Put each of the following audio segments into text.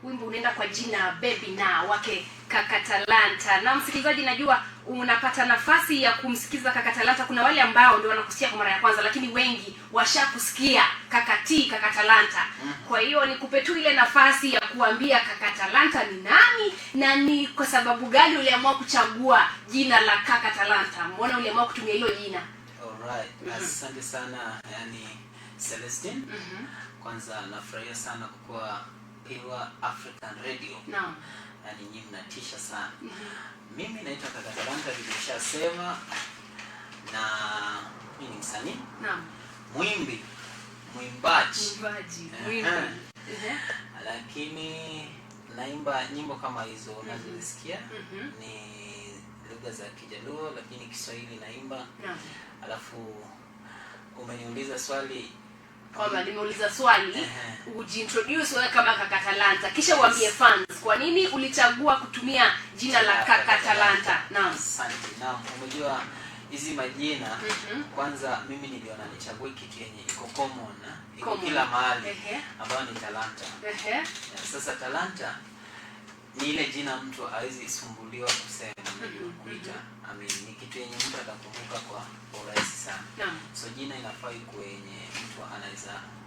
Wimbo unaenda kwa jina Baby na wake Kaka Talanta. Na msikilizaji, najua unapata nafasi ya kumsikiza Kaka Talanta. Kuna wale ambao ndio wanakusikia kwa mara ya kwanza, lakini wengi washakusikia Kaka T, Kaka Talanta. Kwa hiyo nikupe tu ile nafasi ya kuambia Kaka Talanta ni nani na ni kwa sababu gani uliamua kuchagua jina la Kaka Talanta. Mbona uliamua kutumia hilo jina? Alright, asante sana, yani Celestine. Kwanza nafurahia sana kukuwa Pure African Radio. Yaani nyinyi mnatisha sana. Mimi naitwa Kaka Talanta vile na mimi ni msanii, mwimbi, mwimbaji. Mwimbaji, mwimbi. Lakini naimba nyimbo kama hizo unazozisikia. Ni lugha za Kijaluo, lakini Kiswahili naimba. Alafu umeniuliza swali Kwamba nimeuliza swali ujiintroduce wewe kama Kaka Talanta, kisha uambie fans kwa nini ulichagua kutumia jina la Kaka Talanta. Naam. Asante. Naam, umejua hizi majina, kwanza mimi niliona nichague kitu yenye iko common, iko Common. Kila mahali ambayo ni talanta. Yeah, sasa talanta ni ile jina mtu hawezi sumbuliwa kusema, unajua, kuita. I mean, ni kitu yenye mtu atakumbuka kwa urahisi sana. So jina inafaa ikuwe yenye mtu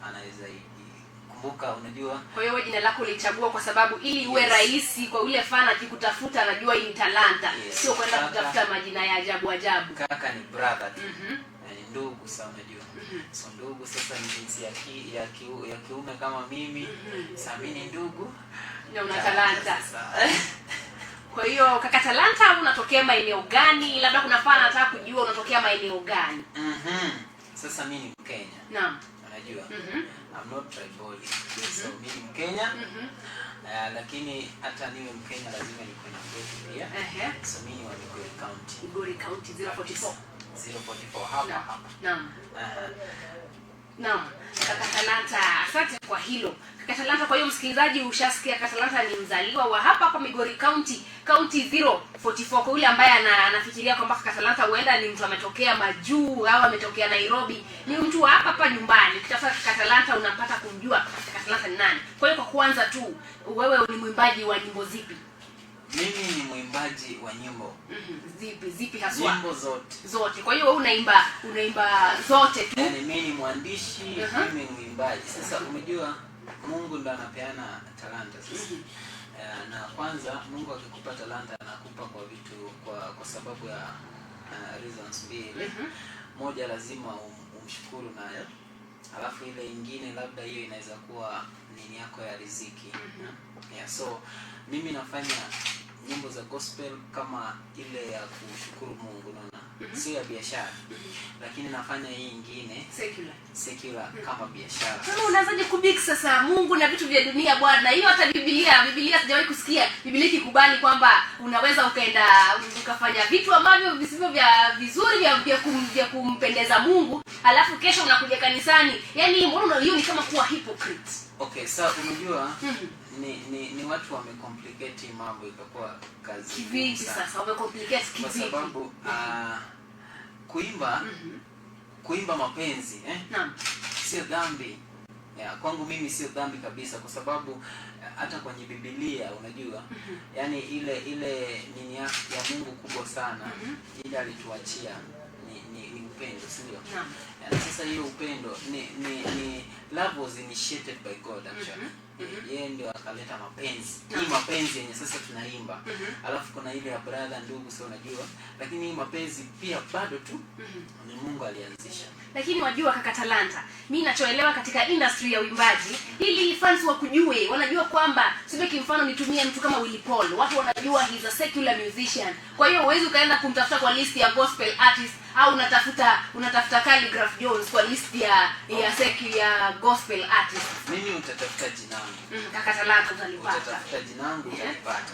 anaweza kumbuka, unajua. Kwa hiyo wewe jina lako ulichagua kwa sababu ili uwe rahisi kwa yule fan akikutafuta anajua hii ni Talanta, sio kwenda kutafuta majina ya ajabu ajabu. Kaka ni brother tu. Yaani ndugu sasa, unajua. So ndugu sasa ni jinsi ya kiume kama mimi. Sasa mimi ni ndugu. Na una talanta. Sasa. Kwa hiyo Kaka Talanta, unatokea maeneo gani? Labda kuna fan anataka kujua unatokea maeneo gani. Sasa mimi ni Mkenya. Unajua? I'm not tribal. So mimi ni Mkenya. Lakini hata niwe Mkenya lazima nikuwe na kwetu pia. So mimi ni wa Migori County. Migori County 044. 044 hapa hapa. Naam, Kaka Talanta, asante kwa hilo. Kaka Talanta, kwa hiyo msikilizaji, ushasikia Kaka Talanta ni mzaliwa wa hapa hapa Migori County, County 044. Kwa yule ambaye anafikiria kwamba Kaka Talanta huenda ni mtu ametokea majuu au ametokea Nairobi, ni mtu wa hapa hapa nyumbani. Ukitafuta Kaka Talanta unapata kumjua Kaka Talanta ni nani. Kwa hiyo kwa kwanza tu, wewe ni mwimbaji wa nyimbo zipi? Mimi ni mwimbaji wa nyimbo. Zipi zipi haswa? Nyimbo zote. Zote. Kwa hiyo wewe unaimba zote tu. Yaani mimi ni mwandishi, mimi ni mwimbaji. Sasa umejua Mungu ndo anapeana talanta sasa. Na kwanza Mungu akikupa talanta anakupa kwa vitu kwa sababu ya reasons mbili. Moja, lazima umshukuru nayo. Alafu ile ingine labda hiyo inaweza kuwa nini yako ya riziki. Yeah, so mimi nafanya nyimbo za gospel kama ile ya kushukuru Mungu, unaona? Sio ya biashara. Lakini nafanya hii ingine Secular. Secular kama biashara. Sasa unawezaje kumix sasa Mungu na vitu vya dunia, bwana? Hiyo hata Biblia sijawahi kusikia Biblia ikikubali kwamba unaweza ukaenda ukafanya vitu ambavyo visivyo vya vizuri vya kumpendeza Mungu, alafu kesho unakuja kanisani. Yaani mbona hiyo ni kama kuwa hypocrite. Okay, sasa umejua ni watu wamecomplicate mambo ikakuwa kazi ngumu Kivipi sana. sasa? Wamecomplicate Kwa kivipi? sababu kuimba mapenzi, eh? Sio dhambi. Ya, kwangu mimi sio dhambi kabisa kwa sababu hata kwenye Biblia, unajua, yani ile nini ya Mungu kubwa sana ile alituachia ni upendo, si ndio? Naam. Na sasa hiyo upendo ni love was initiated by God actually. Yeye ndio akaleta mapenzi. Hii mapenzi yenye sasa tunaimba. Alafu kuna ile ya brother, ndugu, sio, unajua. Lakini hii mapenzi pia bado tu ni Mungu alianzisha. Lakini wajua Kaka Talanta, mi nachoelewa katika industry ya uimbaji, ili fans wakujue, wanajua kwamba sio, kimfano nitumie mtu kama Willy Paul, watu wanajua he's a secular musician. Kwa hiyo huwezi ukaenda kumtafuta kwa list ya gospel artist au unatafuta Khaligraph Jones kwa list ya gospel artist. Mimi utatafuta jina langu. Kaka Talanta utalipata. Utatafuta jina langu utalipata.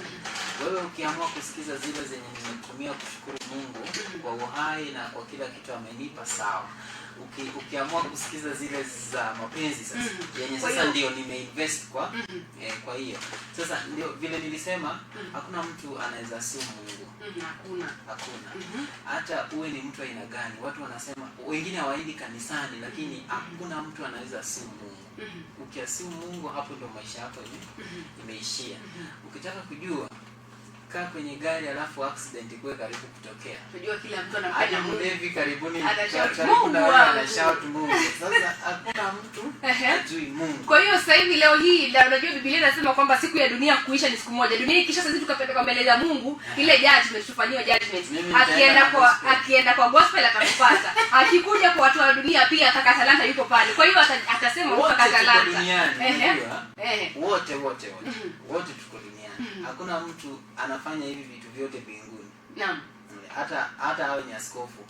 Wewe ukiamua kusikiza zile zenye nimetumia kushukuru Mungu kwa uhai na kwa kila kitu amenipa, sawa. Ukiamua kusikiza zile za mapenzi sasa, yenye Kwa sasa ndio nimeinvest kwa kwa hiyo sasa ndio vile nilisema hakuna mtu anaweza assume Mungu. Hakuna. Hakuna. Hata uwe ni mtu aina gani, watu wanasema wengine hawaendi kanisani, lakini hakuna mtu anaweza assume Mungu. Ukiassume Mungu, hapo ndo maisha yako imeishia. Ukitaka kujua, kaa kwenye gari alafu accident ikuwe karibu kutokea, Unajua kila mtu hadi anampenda Mungu. mlevi karibuni Anashout, karibu "Mungu na wewe wangu." anashout Mungu. Sasa hakuna mtu ajui Mungu. Kwa hiyo sasa hivi leo hii na unajua Biblia inasema kwamba siku ya dunia kuisha ni siku moja. Dunia ikisha sasa tukapelekwa mbele za Mungu, ile judgment tufanyiwe judgment. Mimi nitaenda Akienda na kwa gospel. Akienda kwa gospel atakupata. Akikuja kwa watu wa dunia pia Kaka Talanta yuko pale. Kwa hiyo atasema huyu Wote Kaka tuko Talanta. duniani, unajua? Wote, wote, wote, wote tuko duniani. Hakuna mtu anafanya hivi vitu vyote mbinguni. Hata awe ni askofu,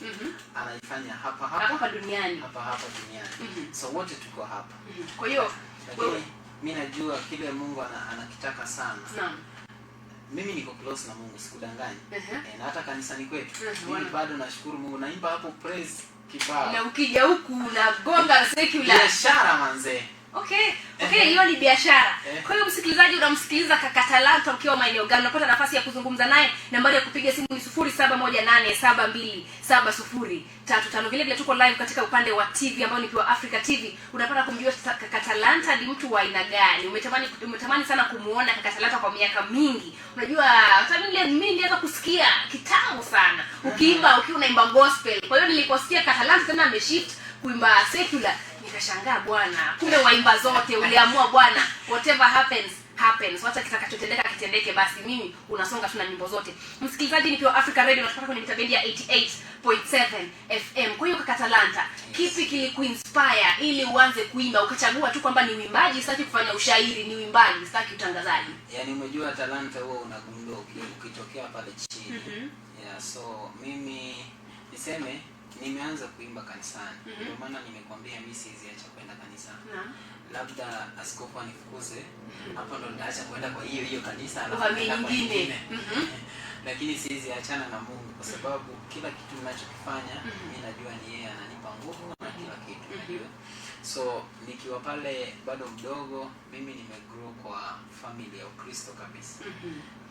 anaifanya hapa hapa Hapa duniani. hapa hapa duniani. So wote tuko hapa. Kwa hiyo Lakini wewe mi najua kile Mungu anakitaka sana. Mimi niko close na Mungu, sikudanganyi. Na hata kanisani kwetu mimi bado nashukuru Mungu, naimba hapo praise kibao. Na ukija huku unagonga secular. Biashara manze. Okay, hiyo ni biashara. Kwa hiyo msikilizaji, unamsikiliza Kaka Talanta ukiwa maeneo gani? Unapata nafasi ya kuzungumza naye. Nambari ya kupiga simu ni 0718727035. Vile vile tuko live katika upande wa TV ambao ni Pure Africa TV. Unapata kumjua Kaka Talanta ni mtu wa aina gani. Umetamani sana kumuona Kaka Talanta kwa miaka mingi. Unajua hata mimi nilianza kusikia kitambo sana ukiimba, ukiwa unaimba gospel. Kwa hiyo niliposikia Kaka Talanta tena ameshift kuimba secular, nikashangaa, bwana, kumbe waimba zote. Uliamua bwana, whatever happens happens, wacha kitakachotendeka kitendeke, basi mimi unasonga tu na nyimbo zote. Msikilizaji, ni Pure Africa Radio, unatupata kwenye mita bendi ya 88.7 FM. Kwa hiyo Kaka Talanta, kipi kilikuinspire ili uanze kuimba, ukachagua tu kwamba ni uimbaji, sitaki kufanya ushairi, ni uimbaji, sitaki utangazaji? Yaani umejua talanta huwa unagundua ukitokea pale chini. Yeah, so mimi niseme nimeanza kuimba kanisani. Ndio maana nimekwambia mimi siwezi acha kwenda kanisani. Labda askofu anifukuze, hapo ndo nitaacha kwenda kwa hiyo hiyo kanisa alafu Uhamie naenda kwa nyingine. nyingine. Lakini siwezi achana na Mungu kwa sababu kila kitu ninachokifanya mi najua ni yeye ananipa nguvu na kila kitu, najua. So nikiwa pale bado mdogo, mimi nimegrow kwa family ya Ukristo kabisa.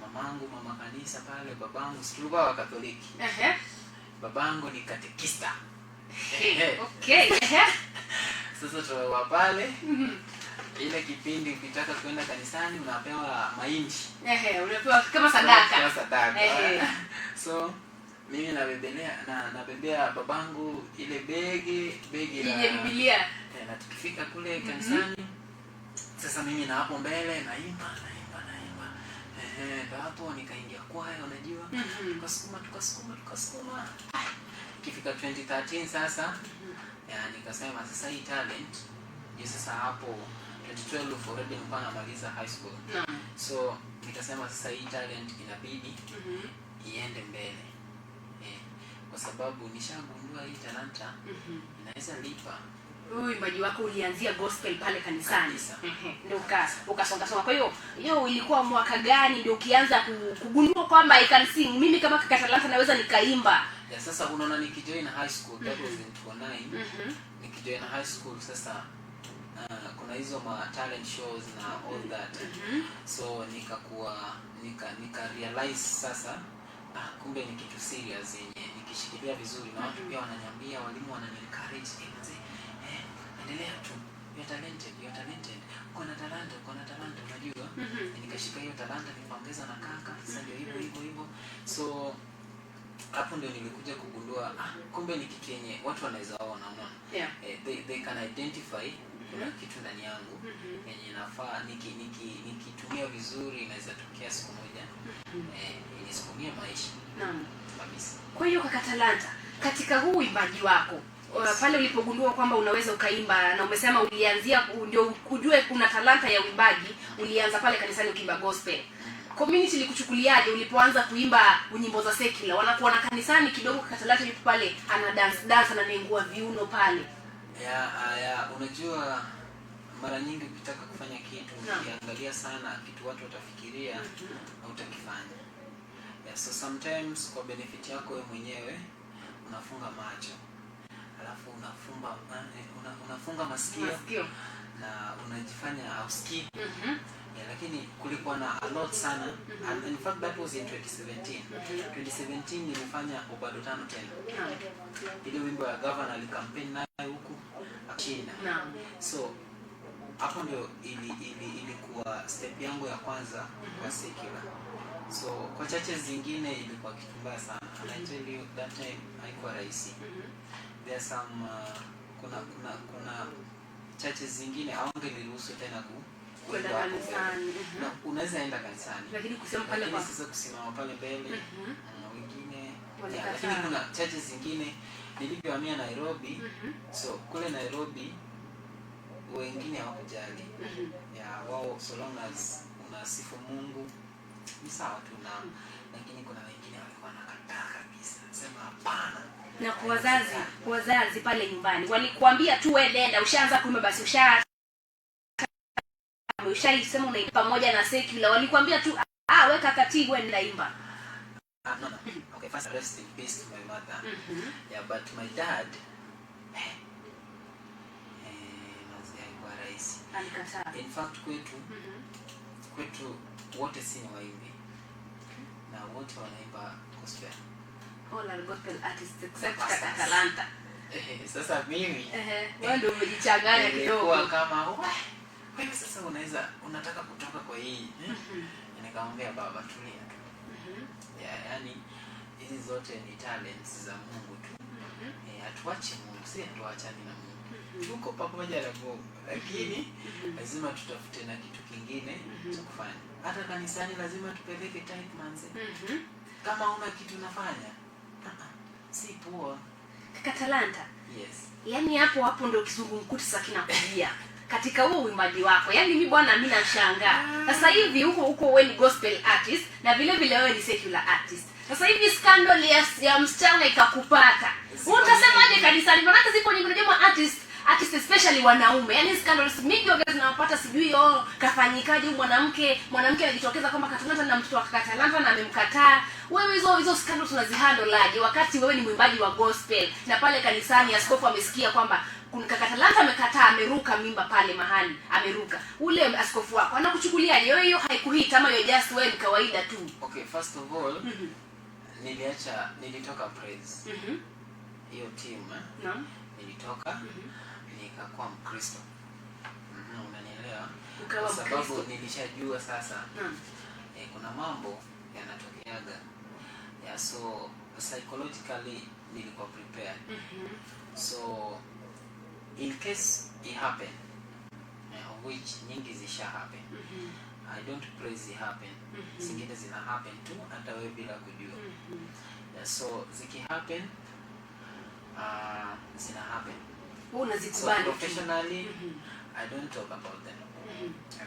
Mamangu mama kanisa pale, babangu, si tulikuwa wa Katoliki. Babangu ni katekista. Sasa tunakuwa pale ile kipindi ukitaka kwenda kanisani unapewa mahindi. Ehe, unapewa kama sadaka. Unapewa sadaka. So mimi nabebelea na nabebea babangu ile begi begi la Yenye Biblia. Na tukifika kule kanisani sasa mimi na hapo mbele naimba, naimba, naimba. Ndo hapo nikaingia kwaya, unajua. Tukasukuma, tukasukuma, tukasukuma. Ikifika 2013 sasa, ya, nikasema sasa hii talent juu sasa hapo 2012 already nilikuwa namaliza high school. So nikasema sasa hii talent inabidi iende mbele. Kwa sababu nishagundua hii talanta inaweza lipa. Huyu uimbaji wako ulianzia gospel pale kanisani. Kabisa. Ndio ukasonga songa. Kwa hiyo hiyo ilikuwa mwaka gani ndio ukianza kugundua kwamba I can sing, mimi kama Kaka Talanta naweza nikaimba? Ya, sasa unaona nikijoin high school, that was in 2009. Nikijoin high school sasa, kuna hizo ma talent shows na all that. So nikakuwa nika realize sasa, ah, kumbe ni kitu serious yenye nikishikilia vizuri na watu pia wananiambia, walimu wanani encourage, eh, mzee, eh, endelea tu, you are talented, you are talented, uko na talanta, uko na talanta, unajua. Nikashika hiyo talanta nikaongeza na kaka, sasa ndio hivyo hivyo hivyo. So hapo ndio nilikuja kugundua, ah, kumbe ni kitu yenye watu wanaweza ona, unaona. They can identify kuna kitu ndani yangu yenye nafaa nikitumia vizuri inaweza tokea siku moja inisukumie maisha kabisa. Kwa hiyo Kaka Talanta, katika huu uimbaji wako, pale ulipogundua kwamba unaweza ukaimba, na umesema ulianzia ndio ujue kuna talanta ya uimbaji, ulianza pale kanisani ukiimba gospel. Community ilikuchukuliaje ulipoanza kuimba nyimbo za secular? Wanakuona kanisani kidogo Kaka Talanta yupo pale ana dance dance, ananengua viuno pale. Ya, unajua Mara nyingi ukitaka kufanya kitu, ukiangalia sana kitu watu watafikiria, hautakifanya. Yeah, so sometimes kwa benefit yako wewe mwenyewe unafunga macho, alafu unafunga masikio Masikio. Na unajifanya hausikii. Yeah, lakini kulikuwa na a lot sana, and in fact that was in 2017. 2017 nilifanya Obado Tano Tena, ile wimbo ya governor alicampaign nayo huku akashinda. So hapo ndio ili ilikuwa step yangu ya kwanza kwa secular. So kwa churches zingine ilikuwa kitu mbaya sana, and I tell you, that time haikuwa rahisi. There are some kuna churches zingine hawangeliruhusu tena Kwenda kuimba hapo mbele. kanisani. Na unaweza enda kanisani, Lakini kusema pale lakini kwa sasa kusimama pale mbele, wengine, Walikataa. yeah, lakini kuna churches zingine nilivyohamia Nairobi, so kule Nairobi wengine hawakujali. Yeah, wao so long as unasifu Mungu ni sawa tu na, lakini kuna wengine walikuwa wanakataa kabisa, sema hapana. Na kwa wazazi pale nyumbani walikuambia tu, wewe nenda, ushaanza kuimba basi, ushaisema una pamoja na secular, walikuambia tu, "Ah, weka kati, wewe nenda imba"? Ah, no. Okay, first, rest in peace to my mother. Yeah, but my dad, mazee, haikuwa rahisi. Alikataa. In fact kwetu kwetu wote si ni waimbi na wote wanaimba gospel. All are gospel artists except Pastors. Kaka Talanta. Sasa mimi Ehe, wewe ndio umejichanganya nilikuwa kidogo. kama, "Wah, wewe sasa unaweza unataka kutoka kwa hii, eh?" Nikamwambia, "Baba, tulia tu." Yeah, yani hizi zote ni talents za Mungu tu. Hatuachi Mungu, si hatuachani na Mungu, tuko pamoja na Mungu, lakini lazima tutafute na kitu kingine cha kufanya. Hata kanisani lazima tupeleke tithe, manze. Kama una kitu unafanya, si poa. Kaka Talanta, Yes. yaani hapo hapo ndio kizungumkuti sasa kinakujia katika huo uimbaji wako. Yaani mi bwana, mi nashangaa sasa hivi huko huko wewe ni gospel artist na vile vile wewe ni secular artist. Sasa hivi scandal ya msichana ikakupata, utasemaje kanisani? Maanake zipo nyingi, unajua artist especially wanaume, yaani scandals mingi waga zinawapata, sijui, oh, kafanyikaje huyu mwanamke anajitokeza kwamba Katalanta na mtoto wa Katalanta na amemkataa. Wewe hizo scandals unazihandle aje wakati wewe ni mwimbaji wa gospel na pale kanisani askofu amesikia kwamba kuna kaka Talanta amekataa, ameruka mimba pale mahali ameruka? Ule askofu wako anakuchukuliaje wewe? Hiyo haikuhit ama you're just, wewe ni kawaida tu? Okay, first of all, niliacha, nilitoka praise, hiyo team, eh? Nilitoka nikakuwa Mkristo. Unanielewa? Ukawa Kwa sababu Mkristo. Nilishajua sasa kuna mambo yanatokeaga, yeah, so psychologically nilikuwa prepared. So in case it happen, of which nyingi zisha happen, I don't praise it happen. Zingine zina happen tu hata wewe bila kujua. Yeah, so ziki happen, zina happen. Wewe So unazikubali tu. Professionally I don't talk about them.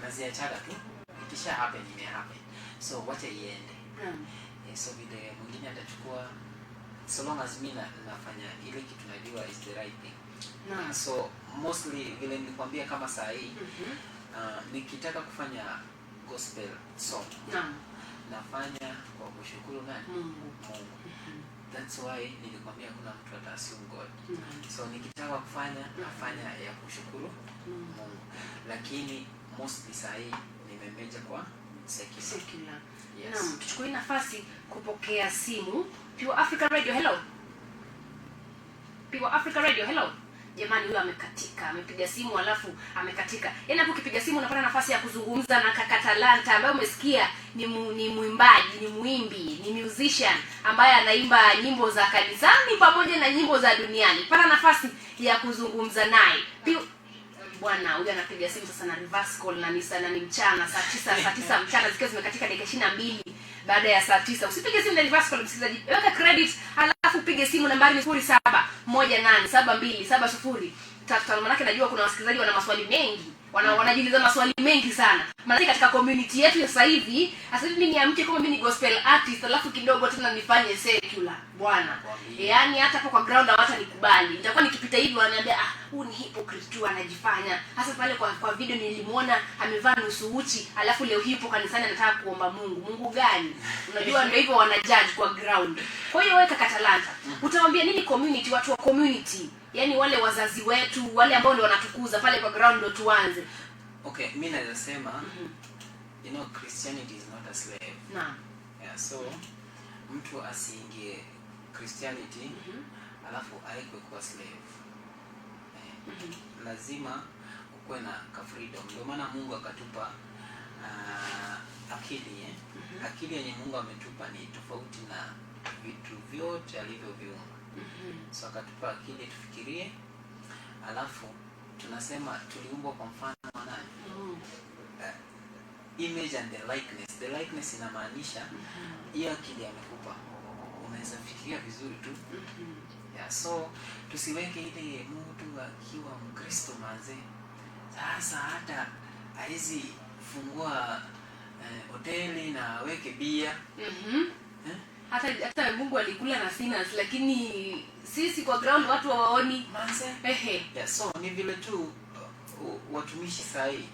Naziachaga tu, ikisha happen, ime happen, so wacha iende. So vile mwingine atachukua, so long as mi nafanya ile kitu najua is the right thing. So mostly vile nilikwambia, kama saa hii, nikitaka kufanya gospel song, nafanya kwa kushukuru nani? Mungu. Mungu. That's why nilikwambia kuna mtu ata assume God. So nikitaka kufanya, nafanya ya kushukuru Mungu, lakini mostly saa hii nimemeja kwa secular. Secular. Yes. Naam, tuchukue nafasi kupokea simu. Pure Africa Radio, hello. Pure Africa Radio, hello. Jamani, huyo amekatika, amepiga simu alafu amekatika. Yaani hapo ukipiga simu unapata nafasi ya kuzungumza na kaka Talanta ambaye umesikia ni mwimbaji, ni mwimbi, ni musician ambaye anaimba nyimbo za kanisani pamoja na nyimbo za duniani. Pata nafasi ya kuzungumza naye. Bwana huyu anapiga simu sasa na reverse call na ni sana, ni mchana saa 9, saa 9 mchana zikiwa zimekatika dakika 22 baada ya saa 9. Usipige simu na reverse call, msikilizaji, weka credit alafu upige simu. Nambari ni 0718727035. Manake najua kuna wasikilizaji wana maswali mengi. Wanajiuliza maswali mengi sana. Maana katika community yetu ya sasa hivi, sasa hivi mimi niamke kama mimi ni gospel artist, alafu kidogo tena nifanye secular. Bwana. Kwambie. Yaani hata hapo kwa ground hawatanikubali. Nitakuwa nikipita hivi wananiambia, "Ah, huyu ni hypocrite tu, anajifanya." Hasa pale kwa video nilimuona amevaa nusu uchi, alafu leo hii yupo kanisani anataka kuomba Mungu. Mungu gani? Unajua ndio hivyo, wana judge kwa ground. Kwa hiyo wewe Kaka Talanta, utawaambia nini community, watu wa community? Yaani wale wazazi wetu, wale ambao ndio wanatukuza pale kwa ground, ndio tuanze. Okay, mi naweza sema, Christianity is not a slave. Yeah, so mtu asiingie Christianity alafu aekwe kuwa slave. Lazima kukuwe na ka freedom. Ndio maana Mungu akatupa akili, eh? Akili yenye Mungu ametupa ni tofauti na vitu vyote alivyoviumba. So akatupa akili tufikirie, alafu tunasema tuliumbwa kwa mfano wa nani? Mungu. Image and the likeness. The likeness inamaanisha hiyo akili amekupa unaweza fikiria vizuri tu. Yeah, so tusiweke ile mtu akiwa Mkristo, manze, sasa hata hawezi fungua hoteli na aweke bia. Eh? Hata Mungu alikula na sinners, lakini sisi kwa ground watu hawaoni. Manze. Yeah, so ni vile tu watumishi sahii,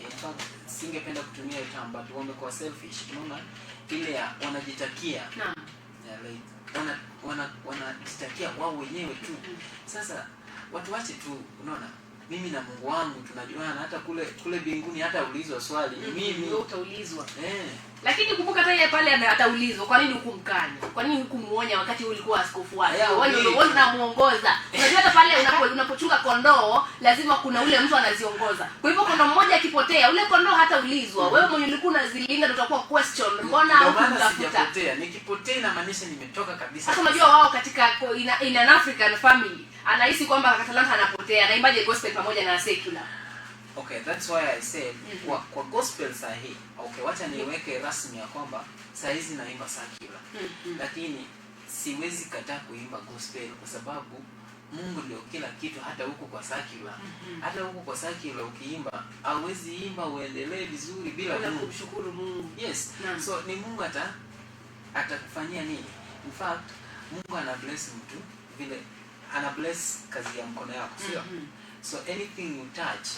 in fact singependa kutumia hiyo term, but wamekuwa selfish. Unaona ile ya wanajitakia, yeah, like wanajitakia wao wenyewe tu. Sasa watu wache tu, unaona, mimi na Mungu wangu tunajuana, hata kule kule mbinguni hata ulizwa swali ni mimi. Wewe utaulizwa. Eh. Lakini kumbuka hata yeye pale ataulizwa, kwa nini hukumkanya? Kwa nini hukumuonya wakati wewe ulikuwa askofu wake? Yeah, Wewe ndio okay. wewe unamuongoza. Unajua hata pale unapochunga kondoo lazima kuna ule mtu anaziongoza. Kwa hivyo kondoo mmoja akipotea, ule kondoo hataulizwa. Wewe mwenye ulikuwa unazilinda ndio utakuwa question. Mbona Ndio maana hukumtafuta? sijapotea. Nikipotea inamaanisha nimetoka kabisa. Sasa unajua wao katika in an African family anahisi kwamba Kaka Talanta anapotea, anaimbaje gospel pamoja na secular? Okay, that's why I said kwa gospel sahi. Okay, wacha niweke rasmi ya kwamba saa hizi naimba secular. Lakini siwezi kataa kuimba gospel kwa sababu Mungu ndio kila kitu, hata huku kwa secular. Hata huku kwa secular ukiimba, hauwezi imba uendelee vizuri bila Bila Mungu. kumshukuru Mungu. Yes. So ni Mungu atakufanyia nini? In fact, Mungu ana bless mtu vile ana bless kazi ya mkono yako, sio? So anything you touch,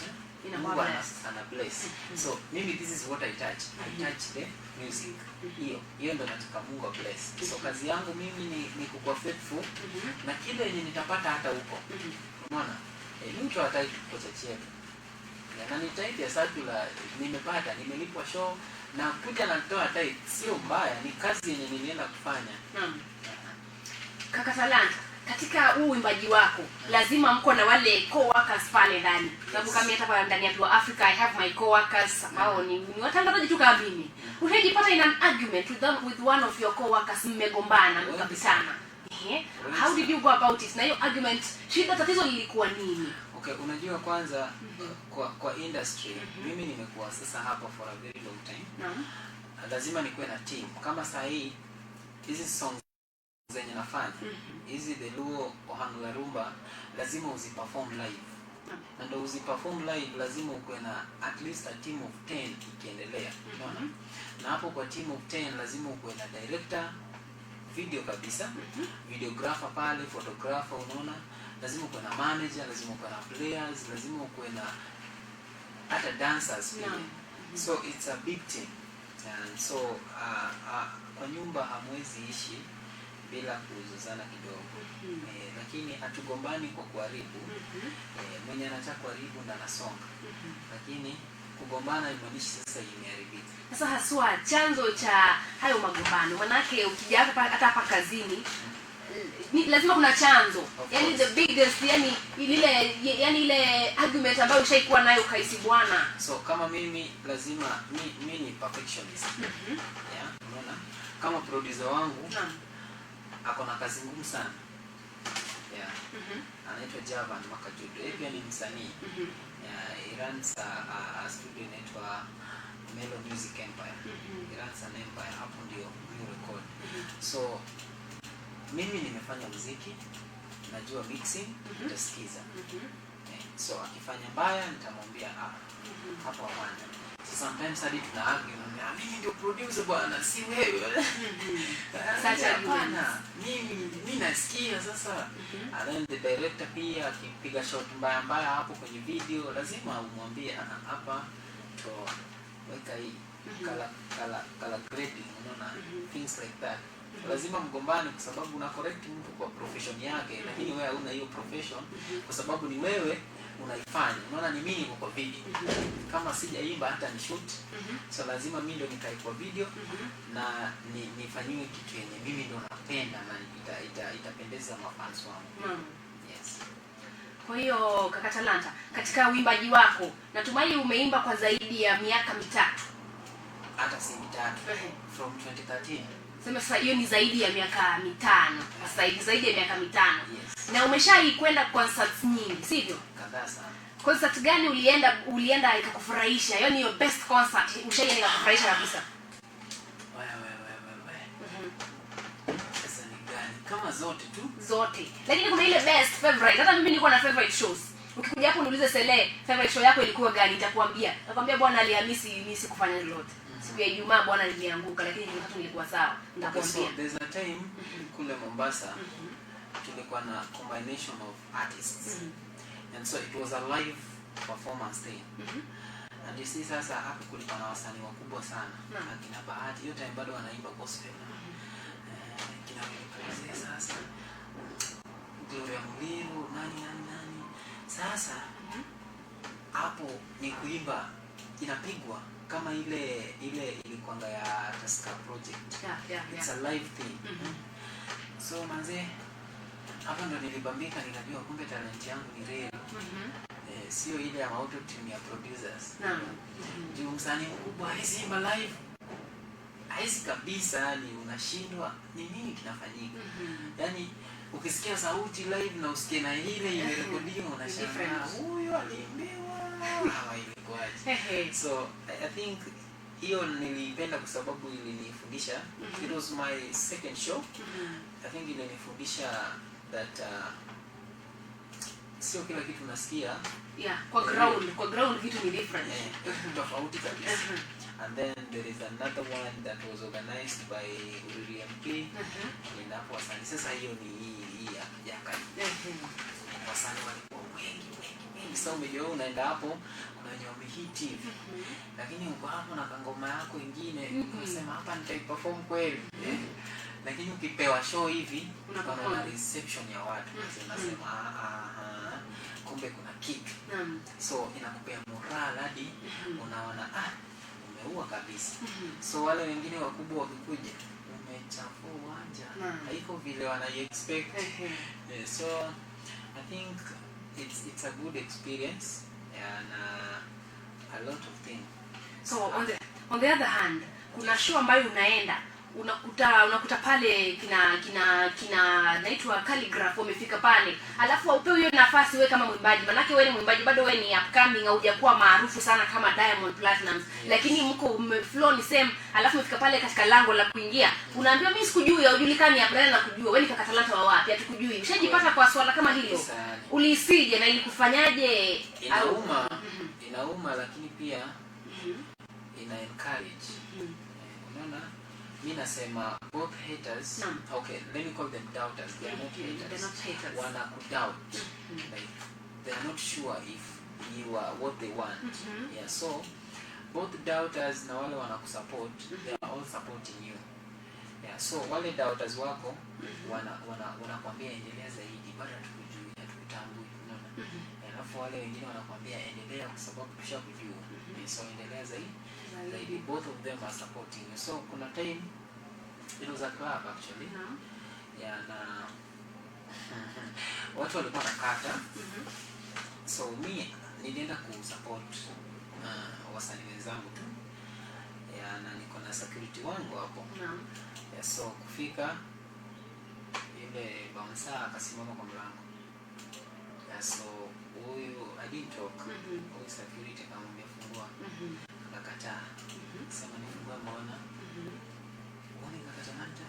Inakuwa Mungu blessed. ana bless. So mimi, this is what I touch. I touch the music. Hiyo hiyo ndo nataka Mungu a bless. So kazi yangu mimi ni kukuwa faithful na kile yenye nitapata hata huko. Unaona? Mimi mtu hataki kwa church yetu. Na ni tithe ya secular nimepata, nimelipwa show na kuja na kutoa tithe sio mbaya, ni kazi yenye nilienda kufanya. Naam. Kaka Talanta, katika huu uimbaji wako lazima mko na wale co-workers pale ndani. Sababu kama hata pale ndani ya Pure Africa I have my co-workers ambao ni watangazaji tu kama mimi. Ushajipata in an argument with one of your co-workers, mmegombana, mkapitana? Ehe. How did you go about it? Na hiyo argument, shida, tatizo lilikuwa nini? Okay, unajua kwanza kwa industry mimi nimekuwa sasa hapa for a very long time. Lazima nikuwe na team. Kama saa hii hizi songs zenye nafanya, hizi the Luo Ohangla Rumba, lazima uziperform live. Na ndo uziperform live lazima ukuwe na at least a team of 10 ikiendelea. Unaona? Na hapo kwa team of 10 lazima ukuwe na director video kabisa, videographer pale, photographer, unaona? Lazima ukuwe na manager, lazima ukuwe na players, lazima ukuwe na hata dancers pia. So it's a big team. And so kwa nyumba hamwezi ishi bila kuzozana kidogo. Lakini hatugombani kwa kuharibu. Mwenye anataka kuharibu ndo anasonga. Lakini kugombana haimaanishi sasa imeharibika. Sasa haswa chanzo cha hayo magombano, manake ukija hata hapa kazini ni, lazima kuna chanzo. Of Yani course. the biggest, yani ile, yani ile argument ambayo ushaikuwa nayo ukaisi bwana. So kama mimi lazima mi ni perfectionist. Yeah, unaona? Kama producer wangu ako na kazi ngumu sana. Yeah. Anaitwa Javan Makajudo. Yeye pia ni msanii. Yeah, he runs a studio inaitwa Melo Music Empire. He runs an empire, hapo ndio mi record. So mimi nimefanya muziki, najua mixing, nitasikiza. So akifanya mbaya nitamwambia, "Ah, hapo hapana." So sometimes hadi tuna argue, naambia, "Ah, mimi ndio producer bwana, si wewe." Such Hapana, mimi nasikia sasa. And then the director pia akipiga shot mbaya mbaya hapo kwenye video, lazima umwambie, "Ah, hapa toa, weka hii color grading," unaona, things like that. Lazima mgombane kwa sababu una correct mtu kwa profession yake, lakini wewe hauna hiyo profession kwa sababu ni wewe unaifanya. Unaona, ni mimi niko kwa video, kama sijaimba hata ni shoot, so lazima mimi ndo nikae kwa video na nifanyiwe kitu yenye mimi ndo napenda na itapendeza mafans wangu. Yes. Kwa hiyo kaka Talanta, katika uimbaji wako natumai umeimba kwa zaidi ya miaka 3. Hata si 3. From 2013. Sema sasa hiyo ni zaidi ya miaka 5. Sasa hivi zaidi ya miaka 5. Yes. Na umeshai kwenda concerts nyingi, sivyo? Kadhaa sana. Concert gani ulienda ikakufurahisha? Yaani your best concert ushaienda ikakufurahisha kabisa? Wewe wewe wewe. Sasa ni gani? Kama zote tu. Zote. Lakini kuna ile best favorite. Hata mimi nilikuwa na favorite shows. Ukikuja hapo niulize, "Sele, favorite show yako ilikuwa gani?" Nitakwambia. Nakwambia, "Bwana, Alhamisi mimi sikufanya lolote. Siku ya Ijumaa bwana nilianguka, lakini Jumatatu nilikuwa sawa." Okay, so Nitakwambia. there's a time kule Mombasa tulikuwa na combination of artists. And so it was a live performance thing. And you see, sasa hapo kulikuwa na wasanii wakubwa sana. Akina Bahati, hiyo time bado wanaimba gospel. Kina Willy Paul sasa. Gloria Muliro, nani nani nani. Sasa hapo ni kuimba inapigwa kama ile ile ilikuanga ya Tusker Project. It's a live thing. So manze, hapo ndo nilibambika, nikajua kumbe talent yangu ni real. Sio ile ya auto tune ya producers. Juu msanii mkubwa hawezi imba live, hawezi kabisa, yani unashindwa ni nini kinafanyika. Yani ukisikia sauti live na usikie na ile imerekodiwa, unashangaa Different. Huyu aliimbiwa ama ilikuwaje? So I think hiyo niliipenda kwa sababu ilinifundisha. It was my second show. I think ilinifundisha that sio kila kitu unasikia. Yeah, kwa ground vitu ni different. Tofauti kabisa. And then there is another one that was organized by Uriri MP. Ninapo wasanii sasa, hiyo ni hii ya karibu. Wasanii walikuwa wengi wengi wengi. Sasa umejua wewe unaenda hapo, kuna wenye wamehit hivi, lakini uko hapo na kangoma yako ingine, unasema hapa nitaiperform kweli, eh? Lakini ukipewa show hivi, Una perform. Unaona reception ya watu, unasema, "Ah, ah, ah, kumbe kuna kitu." So inakupea moral hadi unaona, ah, umeua kabisa. So wale wengine wakubwa wakikuja, umechafua uwanja, haiko vile wanai expect. So I think it's a good experience and a lot of things. So on the other hand, kuna show ambayo unaenda unakuta pale kina naitwa Khaligraph wamefika pale, alafu haupewi hiyo nafasi wewe kama mwimbaji, manake wewe ni mwimbaji bado, wewe ni upcoming, haujakuwa maarufu sana kama Diamond Platnumz, lakini mko flow ni same, alafu umefika pale katika lango la kuingia unaambiwa, "Mimi sikujui, haujulikani hapa, nani nakujua wewe? Ni Kaka Talanta wa wapi? Hatukujui." Ushajipata kwa swala kama hilo? Sana. Uliisije na ilikufanyaje? Inauma, inauma, lakini pia ina encourage. Unaona, mi nasema both haters, okay, let me call them doubters, they are not haters. They're not haters. Wanakudoubt, like they are not sure if you are what they want. Yeah, so both doubters na wale wanakusupport, they are all supporting you. Yeah, so wale doubters wako wana wanakwambia endelea zaidi, bado hatukujui, hatukutambui, unaona. Alafu wale wengine wanakwambia endelea kwa sababu tushakujua. Yeah, so endelea zaidi zaidi. Both of them are supporting you. So kuna time, it was a club actually. Yeah, na watu walikuwa nakata. So mi nilienda kusupport wasanii wenzangu tu, yeah, na niko na security wangu hapo. Yeah, so kufika, yule bouncer akasimama kwa mlango. Yeah, so huyu, I didn't talk. Huyu security akamwambia, "Fungua." Akakataa. Sema, "Nifungue mbona? Uone Kaka Talanta?"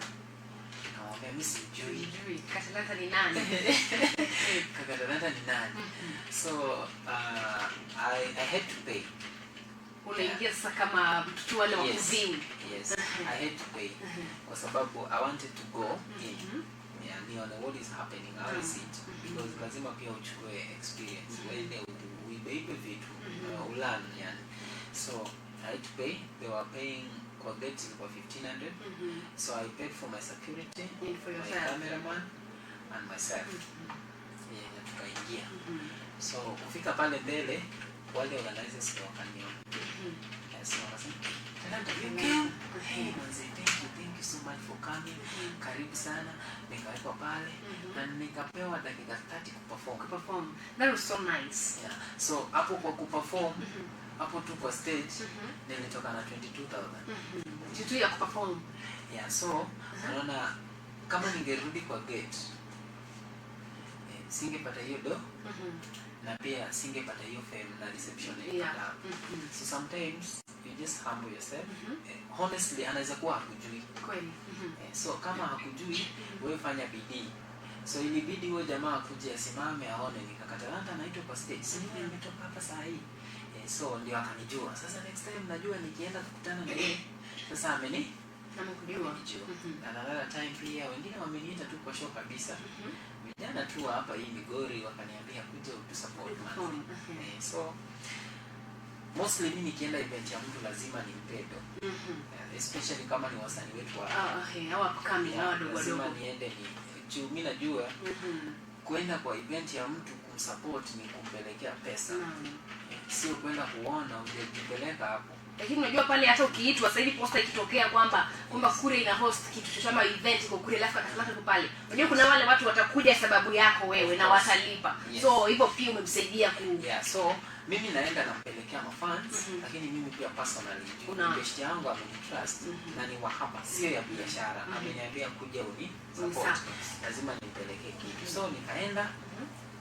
Nikamwambia Mimi sijui Sijui Kaka Talanta ni nani? Kaka Talanta ni nani. So I had to pay. Unaingia sasa kama mtoto wale wa Yes. kuview. Yes, I had to pay kwa sababu I wanted to go in, yeah, nione what is happening, how is it, because lazima pia uchukue experience, uende uibeibe vitu, ulearn yani. So I had to pay. They were paying kwa gate ilikuwa 1500. So I paid for my security, And for my yourself. cameraman and myself. Yeah, na tukaingia. So kufika pale mbele, wale organizers ndio wakaniona. Yeah, so wakasema, "Talanta, you came? Hey, manze, thank you so much for coming. Karibu sana." Nikawekwa pale na nikapewa dakika 30 kuperform. Kuperform. That was so nice. Yeah. So hapo kwa kuperform, hapo tu kwa stage, nilitoka na 22,000. Kitu ya kuperform. Yeah, so unaona kama ningerudi kwa gate, singepata hiyo do na pia singepata hiyo fame na reception nilipata hapo. So sometimes you just humble yourself. Honestly, anaweza kuwa hakujui. Kweli. So kama hakujui, wewe fanya bidii. So ilibidi huyo jamaa akuje asimame aone ni Kaka Talanta anaitwa kwa stage, si mimi ametoka hapa saa hii. So ndio akanijua. Sasa next time najua nikienda kukutana na yeye, sasa ameni Amekujua. amenijua. And another time pia wengine wameniita tu kwa show kabisa, vijana tu wa hapa hii Migori wakaniambia, "Kuja utusupport, man." Perform. So mostly mi nikienda event ya mtu lazima nimpe do. Especially kama ni wasanii wetu wa Ah, okay. Hawa upcoming, Yeah, hawa wadogo lazima wadogo. niende ni juu mi najua kwenda kwa event ya mtu kumsupport ni kumpelekea pesa, sio kwenda kuona ujajipeleka hapo. Lakini unajua pale hata ukiitwa sasa hivi, posta ikitokea kwamba Kuria ina host kitu chochote ama event iko Kuria, alafu Kaka Talanta iko pale, unajua kuna wale watu watakuja sababu yako wewe na Of course. watalipa. Yes. So hivyo pia umemsaidia ku Yeah, so mimi naenda nampelekea mafans, lakini mimi pia personally juu best yangu amenitrust na ni wa hapa, sio ya biashara, ameniambia kuja uni support, Unisupport. Lazima nimpelekee kitu. So nikaenda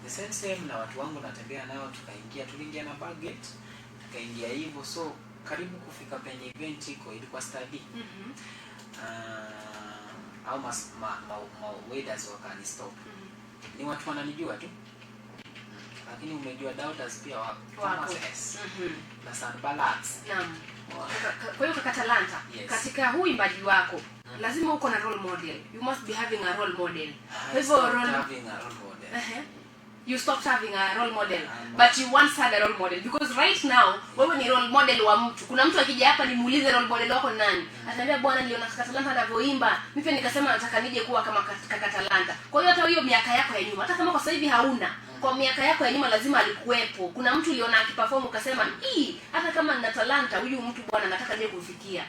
the same same na watu wangu natembea nao, tukaingia, tuliingia na budget, tukaingia hivyo. So karibu kufika penye event iko, ilikuwa study, au ma waiters wakanistop. Ni watu wananijua tu, lakini umejua doubters pia wako. Wako. Thomas S na Sanballat. Naam. Kwa hiyo Kaka Talanta, Yes. katika huu uimbaji wako lazima uko na role model. You must be having a role model. Kwa hivyo I stopped role having a role model. You stopped having a role model, but you once had a role model, because right now wewe ni role model wa mtu. Kuna mtu akija hapa nimuulize role model wako ni nani, ataniambia, "Bwana, niliona Kaka Talanta anavyoimba, mimi pia nikasema nataka nije kuwa kama Kaka Talanta." Kwa hiyo hata hiyo miaka yako ya nyuma, hata kama kwa sasa hivi hauna, kwa miaka yako ya nyuma lazima alikuwepo. Kuna mtu uliona akiperform ukasema, "Hii, hata kama nina talanta, huyu mtu bwana nataka nije kumfikia."